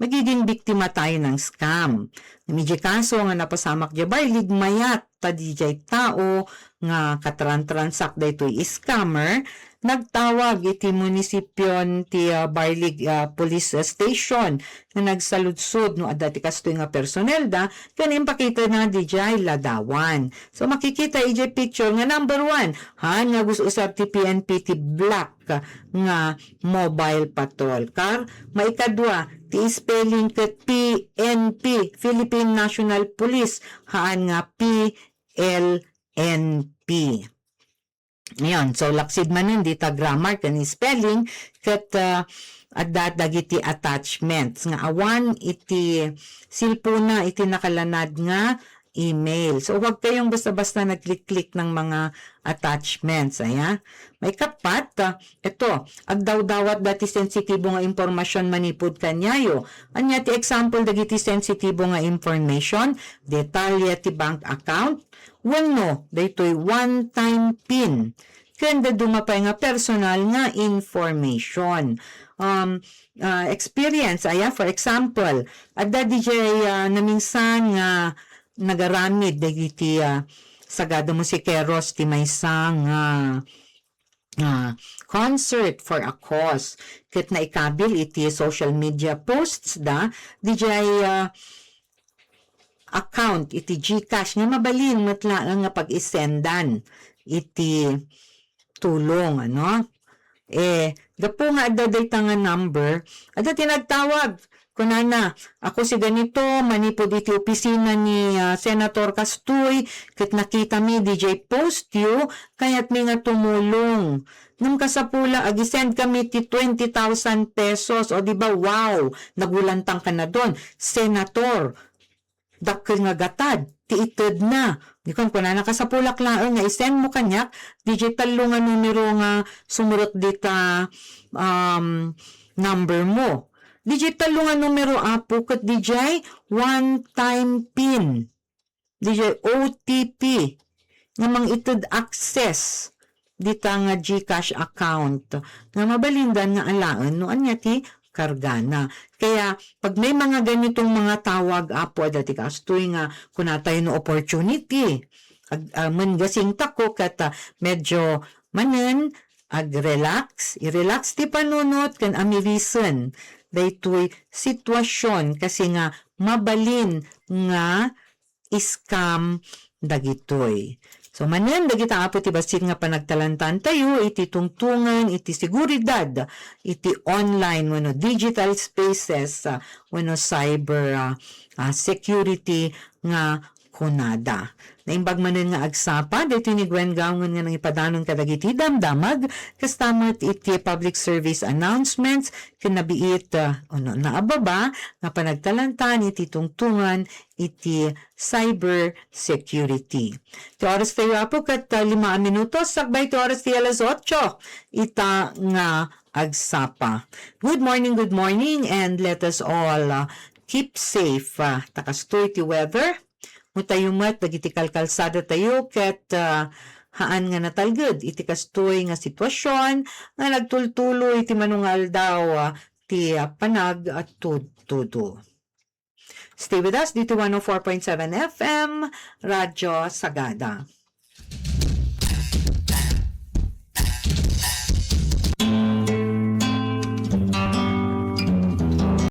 magiging biktima tayo ng scam. Ngem idiay kaso nga napasamak diay Barlig, mayat ta diay tao nga katrantransak daytoy scammer, nagtawag iti munisipyon ti, ah, Barlig, ah, Police Station nga nagsaludsod no adda ti kastoy nga personel da, ken impakita na diay ladawan. So, makikita idiay picture nga number one, haan nga gus-usar ti P N P ti black nga mobile patrol car. Maikadua, ti spelling ket P N P, Philippine National Police, haan nga P L N P. Ngayon, so laksid manen dita grammar ken spelling ket, ah, adda dagiti attachments nga awan iti cellphone-na iti nakalanad nga email. So, huwag kayong basta-basta nag-click-click ng mga attachments. Aya. Maikapat, ah, ito, agdawdawat dati sensitibo nga impormasyon manipud kaniayo. Ania ti example dagiti sensitibo nga information? Detalye ti bank account, wenno daytoy one-time pin, ken dadduma pay nga personal nga information. Um, ah, experience, aya, for example, adda diay, ah, naminsan nga nagaramid dagiti, ah, sagada musikeros ti maysa nga, ah, concert for a cause. Ket naikabil iti social media posts da, diay, ah, account iti GCash nga mabalin met laeng nga pag-isendan iti tulong, ano? Eh, gapu nga adda dayta nga number, adda ti nagtawag. Kunana, "Ako si ganito, manipud iti opisina ni, ah, Senator Kastoy, ket nakitami diay post yo, kayatmi nga tumulong. Ngem kasapula, agi-send kami ti twenty thousand pesos." O, di ba? Wow! Nagulantang ka na don. Senator, dakkel nga gatad ti itedna. Di kan kunana, "Kasapulak laeng nga i-send mo kaniak diay tallo nga numero nga sumrek dita, um, number mo." Diay tallo nga numero, apo, ket diay one-time pin, diay O T P nga mangited access dita nga GCash account nga mabalindan nga alaen no ania ti kargana. Kaya pag may mga ganitong mga tawag, apo, adda ti kastoy nga kunatayo no opportunity, ag-, ah, manggasingtako ket, ah, medyo manen ag-relax, i-relax ti panunot ken amirisen daytoy sitwasyon kasi nga mabalin nga scam dagitoy. So, manen dagita, apo, ti bassit nga panagtalantaantayo iti tungtungan iti seguridad iti online wenno digital spaces, ah, wenno cyber, ah, ah, security nga kunada. Naimbag manen nga agsapa daytoy ni Gwen Gaungon nga nangipadanon kadagiti damdamag, kasta met iti public service announcements ken nabiit, ah, ono naababa nga panagtalantan iti tungtungan iti cyber security. Ti oras tayo, Apo, ket, ah, lima a minutos sakbay ti oras ti alas otso. Ita nga agsapa. Good morning, good morning, and let us all, ah, keep safe. Ah, ta kastoy ti weather. Mo tayo met dagiti kalkalsada tayo ket, ah, haan nga natalged iti kastoy nga sitwasyon nga nagtultuloy iti mano nga aldaw, ah, ti, ah, panagtudtudo. Stay with us dito one oh four point seven F M, Radyo Sagada.